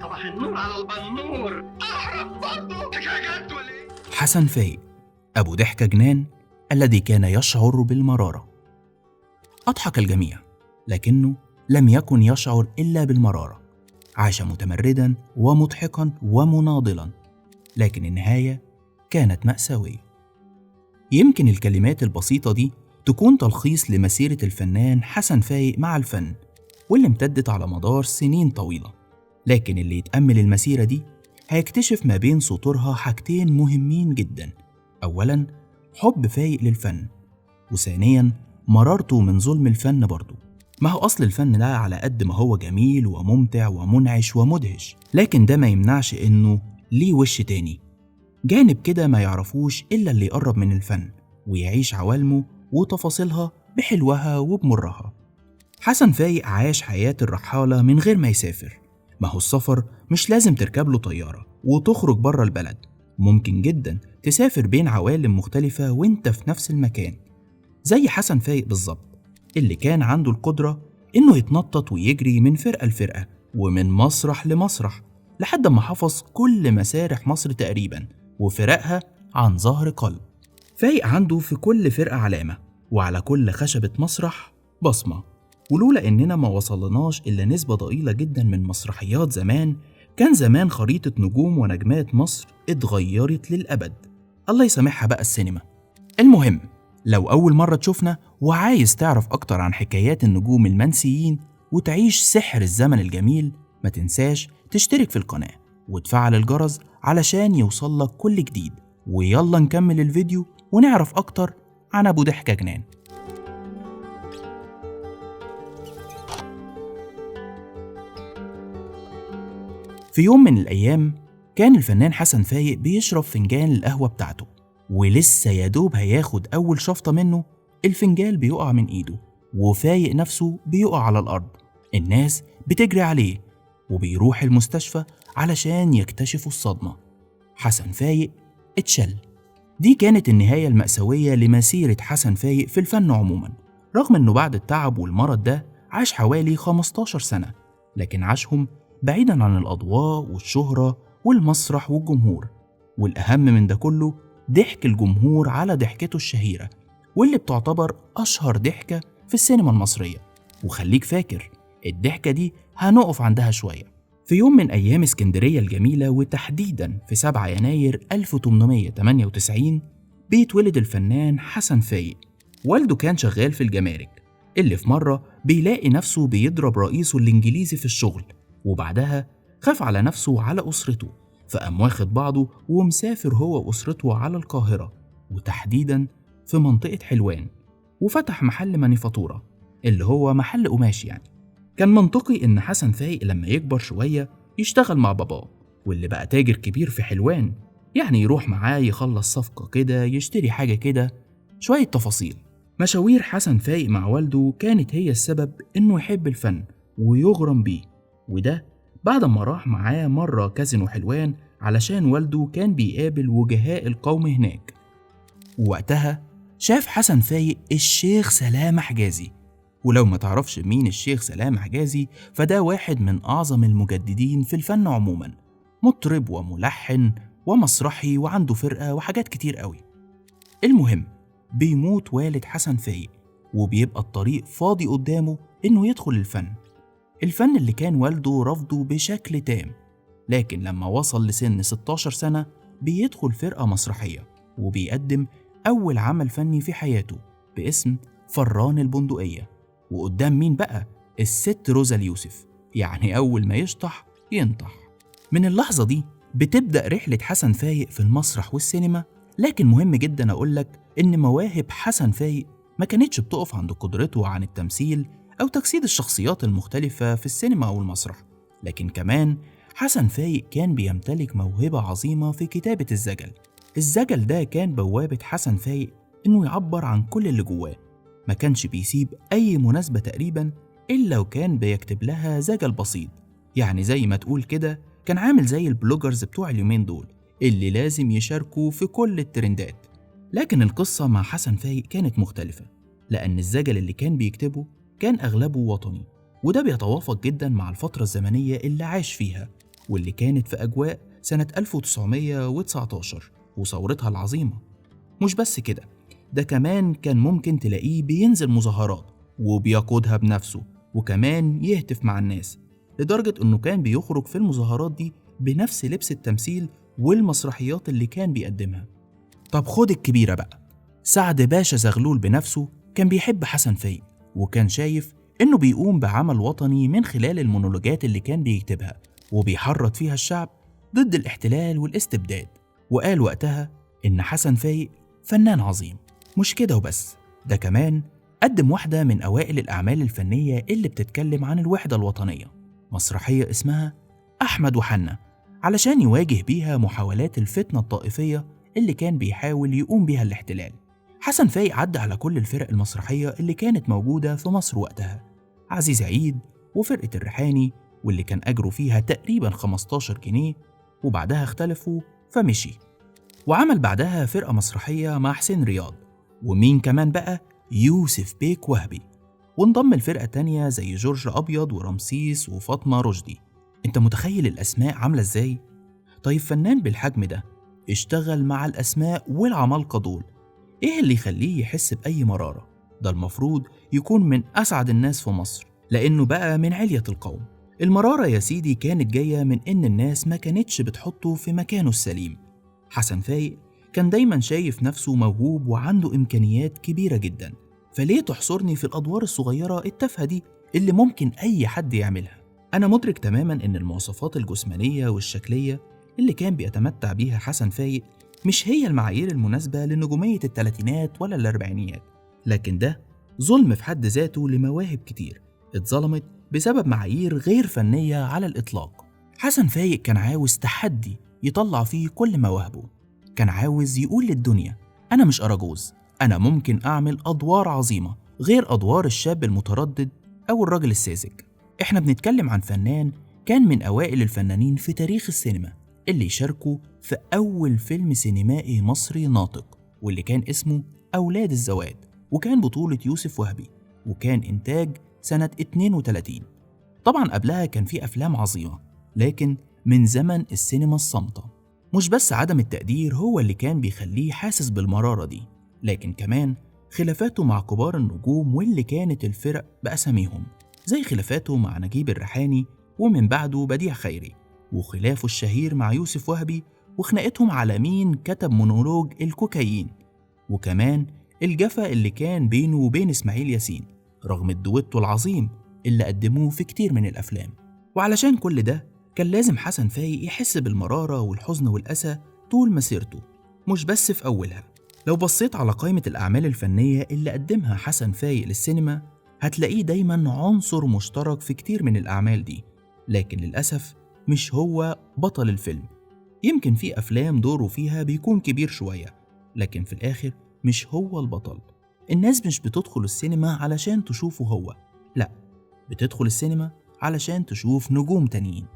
صباح النور على البنور. اهرب برضه جد ولا ايه؟ حسن فايق أبو ضحكة جنان الذي كان يشعر بالمرارة. أضحك الجميع، لكنه لم يكن يشعر إلا بالمرارة. عاش متمردا ومضحكا ومناضلا، لكن النهاية كانت مأساوية. يمكن الكلمات البسيطة دي تكون تلخيص لمسيرة الفنان حسن فايق مع الفن، واللي امتدت على مدار سنين طويلة. لكن اللي يتأمل المسيرة دي هيكتشف ما بين سطورها حاجتين مهمين جدا. أولا، حب فايق للفن، وثانيا مرارته من ظلم الفن برضه. ما هو أصل الفن ده على قد ما هو جميل وممتع ومنعش ومدهش، لكن ده ما يمنعش إنه ليه وش تاني، جانب كده ما يعرفوش إلا اللي يقرب من الفن ويعيش عوالمه وتفاصيلها بحلوها وبمرها. حسن فايق عاش حياة الرحالة من غير ما يسافر. ما هو السفر مش لازم تركب له طيارة وتخرج بره البلد، ممكن جدا تسافر بين عوالم مختلفة وانت في نفس المكان، زي حسن فايق بالظبط، اللي كان عنده القدرة إنه يتنطط ويجري من فرقة لفرقة ومن مسرح لمسرح لحد ما حفظ كل مسارح مصر تقريبا وفرقها عن ظهر قلب. فايق عنده في كل فرقة علامة، وعلى كل خشبة مسرح بصمة. ولولا إننا ما وصلناش إلا نسبة ضئيلة جدا من مسرحيات زمان، كان زمان خريطة نجوم ونجمات مصر اتغيرت للأبد. الله يسامحها بقى السينما. المهم، لو أول مرة تشوفنا وعايز تعرف أكتر عن حكايات النجوم المنسيين وتعيش سحر الزمن الجميل، ما تنساش تشترك في القناة وتفعل الجرس علشان يوصلك كل جديد. ويلا نكمل الفيديو ونعرف أكتر عن أبو ضحكة جنان. في يوم من الأيام كان الفنان حسن فايق بيشرب فنجان القهوة بتاعته، ولسه يدوب هياخد أول شفطة منه الفنجان بيقع من إيده، وفايق نفسه بيقع على الأرض. الناس بتجري عليه وبيروح المستشفى علشان يكتشفوا الصدمة. حسن فايق اتشل. دي كانت النهاية المأساوية لمسيرة حسن فايق في الفن عموما، رغم إنه بعد التعب والمرض ده عاش حوالي 15 سنة، لكن عاشهم بعيدا عن الأضواء والشهرة والمسرح والجمهور، والأهم من ده كله ضحك الجمهور على ضحكته الشهيرة، واللي بتعتبر أشهر ضحكة في السينما المصرية. وخليك فاكر الضحكة دي هنقف عندها شوية. في يوم من أيام اسكندرية الجميلة، وتحديدا في 7 يناير 1898، بيتولد الفنان حسن فايق. والده كان شغال في الجمارك، اللي في مرة بيلاقي نفسه بيضرب رئيسه الإنجليزي في الشغل، وبعدها خاف على نفسه وعلى أسرته، فقام واخد بعضه ومسافر هو وأسرته على القاهرة، وتحديدا في منطقة حلوان، وفتح محل مانيفاتورة اللي هو محل قماش. يعني كان منطقي إن حسن فايق لما يكبر شوية يشتغل مع باباه، واللي بقى تاجر كبير في حلوان، يعني يروح معاه يخلص صفقة كده، يشتري حاجة كده، شوية تفاصيل. مشاوير حسن فايق مع والده كانت هي السبب إنه يحب الفن ويغرم بيه، وده بعد ما راح معاه مرة كازينو حلوان علشان والده كان بيقابل وجهاء القوم هناك. ووقتها شاف حسن فايق الشيخ سلامة حجازي. ولو ما تعرفش مين الشيخ سلامة حجازي، فده واحد من أعظم المجددين في الفن عموما، مطرب وملحن ومسرحي وعنده فرقة وحاجات كتير قوي. المهم، بيموت والد حسن فايق، وبيبقى الطريق فاضي قدامه إنه يدخل الفن، الفن اللي كان والده رفضه بشكل تام. لكن لما وصل لسن 16 سنة بيدخل فرقة مسرحية وبيقدم أول عمل فني في حياته باسم فران البندقية. وقدام مين بقى؟ الست روزا اليوسف. يعني أول ما يشطح ينطح. من اللحظة دي بتبدأ رحلة حسن فايق في المسرح والسينما. لكن مهم جدا أقولك إن مواهب حسن فايق ما كانتش بتقف عند قدرته عن التمثيل أو تجسيد الشخصيات المختلفة في السينما أو المسرح، لكن كمان حسن فايق كان بيمتلك موهبة عظيمة في كتابة الزجل. الزجل ده كان بوابة حسن فايق إنه يعبر عن كل اللي جواه، ما كانش بيسيب أي مناسبة تقريبا إلا وكان بيكتب لها زجل بسيط. يعني زي ما تقول كده كان عامل زي ال bloggers بتوع اليومين دول اللي لازم يشاركوا في كل الترندات. لكن القصة مع حسن فايق كانت مختلفة، لأن الزجل اللي كان بيكتبه كان أغلبه وطني، وده بيتوافق جدا مع الفترة الزمنية اللي عاش فيها، واللي كانت في أجواء سنة 1919 وثورتها العظيمة. مش بس كده، ده كمان كان ممكن تلاقيه بينزل مظاهرات وبيقودها بنفسه، وكمان يهتف مع الناس، لدرجة إنه كان بيخرج في المظاهرات دي بنفس لبس التمثيل والمسرحيات اللي كان بيقدمها. طب خد الكبيرة بقى، سعد باشا زغلول بنفسه كان بيحب حسن فايق، وكان شايف إنه بيقوم بعمل وطني من خلال المونولوجات اللي كان بيكتبها وبيحرض فيها الشعب ضد الاحتلال والاستبداد، وقال وقتها إن حسن فايق فنان عظيم. مش كده وبس، ده كمان قدم واحدة من أوائل الأعمال الفنية اللي بتتكلم عن الوحدة الوطنية، مسرحية اسمها أحمد وحنا، علشان يواجه بيها محاولات الفتنة الطائفية اللي كان بيحاول يقوم بيها الاحتلال. حسن فايق عدى على كل الفرق المسرحية اللي كانت موجودة في مصر وقتها، عزيز عيد وفرقة الريحاني واللي كان أجره فيها تقريبا 15 جنيه، وبعدها اختلفوا فمشي، وعمل بعدها فرقة مسرحية مع حسين رياض، ومين كمان بقى، يوسف بيك وهبي، وانضم لفرقة تانية زي جورج أبيض ورمسيس وفاطمة رشدي. انت متخيل الأسماء عاملة ازاي؟ طيب فنان بالحجم ده اشتغل مع الأسماء والعمالقة دول، ايه اللي يخليه يحس بأي مرارة؟ ده المفروض يكون من أسعد الناس في مصر، لأنه بقى من علية القوم. المرارة يا سيدي كانت جاية من إن الناس ما كانتش بتحطه في مكانه السليم. حسن فايق كان دايما شايف نفسه موهوب وعنده إمكانيات كبيرة جدا، فليه تحصرني في الأدوار الصغيرة التافهة دي اللي ممكن أي حد يعملها؟ أنا مدرك تماما إن المواصفات الجسمانية والشكلية اللي كان بيتمتع بيها حسن فايق مش هي المعايير المناسبة لنجومية التلاتينات ولا الأربعينيات، لكن ده ظلم في حد ذاته لمواهب كتير اتظلمت بسبب معايير غير فنية على الإطلاق. حسن فايق كان عاوز تحدي يطلع فيه كل مواهبه، كان عاوز يقول للدنيا أنا مش أراجوز، أنا ممكن أعمل أدوار عظيمة غير أدوار الشاب المتردد أو الراجل الساذج. إحنا بنتكلم عن فنان كان من أوائل الفنانين في تاريخ السينما اللي شاركوا في أول فيلم سينمائي مصري ناطق، واللي كان اسمه أولاد الزواد، وكان بطولة يوسف وهبي، وكان إنتاج سنة 32. طبعا قبلها كان في أفلام عظيمة، لكن من زمن السينما الصامتة. مش بس عدم التقدير هو اللي كان بيخليه حاسس بالمرارة دي، لكن كمان خلافاته مع كبار النجوم واللي كانت الفرق بأساميهم، زي خلافاته مع نجيب الريحاني ومن بعده بديع خيري، وخلافه الشهير مع يوسف وهبي، وخناقتهم على مين كتب مونولوج الكوكايين، وكمان الجفا اللي كان بينه وبين إسماعيل ياسين رغم الدويتو العظيم اللي قدموه في كتير من الأفلام. وعلشان كل ده كان لازم حسن فايق يحس بالمرارة والحزن والأسى طول مسيرته، مش بس في أولها. لو بصيت على قائمة الأعمال الفنية اللي قدمها حسن فايق للسينما هتلاقيه دايما عنصر مشترك في كتير من الأعمال دي، لكن للأسف مش هو بطل الفيلم. يمكن في أفلام دوره فيها بيكون كبير شوية، لكن في الآخر مش هو البطل. الناس مش بتدخل السينما علشان تشوفه هو، لا، بتدخل السينما علشان تشوف نجوم تانيين.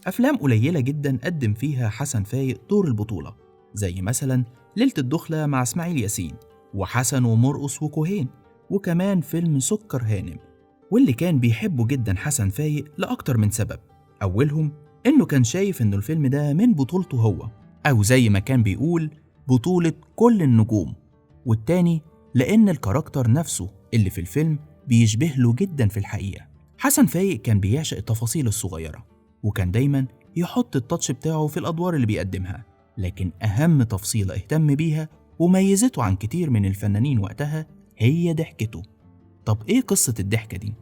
أفلام قليلة جدا قدم فيها حسن فايق دور البطولة، زي مثلا ليلة الدخلة مع إسماعيل ياسين وحسن ومرقص وكوهين، وكمان فيلم سكر هانم، واللي كان بيحبه جدا حسن فايق لأكتر من سبب. أولهم إنه كان شايف إنه الفيلم ده من بطولته هو، أو زي ما كان بيقول بطولة كل النجوم، والتاني لأن ال character نفسه اللي في الفيلم بيشبه له جدا في الحقيقة. حسن فايق كان بيعشق التفاصيل الصغيرة، وكان دايما يحط ال touch بتاعه في الأدوار اللي بيقدمها، لكن أهم تفصيلة اهتم بيها وميزته عن كتير من الفنانين وقتها هي ضحكته. طب إيه قصة الضحكة دي؟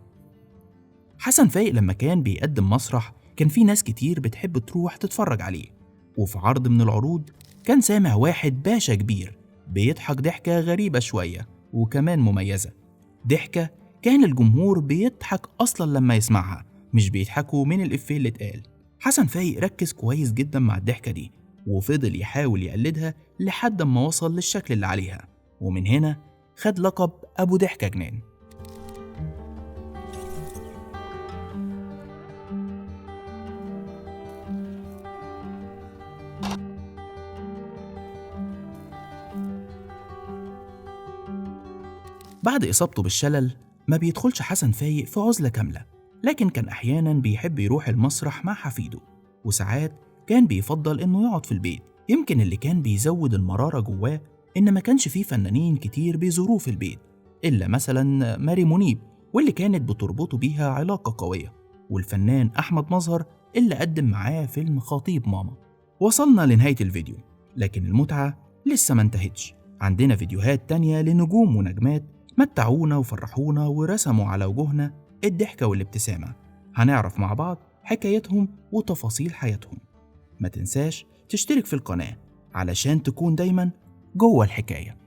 حسن فايق لما كان بيقدم مسرح كان في ناس كتير بتحب تروح تتفرج عليه، وفي عرض من العروض كان سامع واحد باشا كبير بيضحك ضحكة غريبة شوية وكمان مميزة، ضحكة كان الجمهور بيضحك أصلا لما يسمعها، مش بيضحكوا من الإفيه اللي اتقال. حسن فايق ركز كويس جدا مع الضحكة دي وفضل يحاول يقلدها لحد ما وصل للشكل اللي عليها، ومن هنا خد لقب أبو ضحكة جنان. بعد إصابته بالشلل ما بيدخلش حسن فايق في عزلة كاملة، لكن كان أحيانا بيحب يروح المسرح مع حفيده، وساعات كان بيفضل إنه يقعد في البيت. يمكن اللي كان بيزود المرارة جواه إن ما كانش فيه فنانين كتير بيزوروه في البيت، إلا مثلا ماري منيب واللي كانت بتربطه بيها علاقة قوية، والفنان أحمد مظهر اللي قدم معاه فيلم خطيب ماما. وصلنا لنهاية الفيديو، لكن المتعة لسه ما انتهتش. عندنا فيديوهات تانية لنجوم ونجمات متعونا وفرحونا ورسموا على وجوهنا الضحكة والابتسامة. هنعرف مع بعض حكايتهم وتفاصيل حياتهم. ما تنساش تشترك في القناة علشان تكون دايما جوه الحكاية.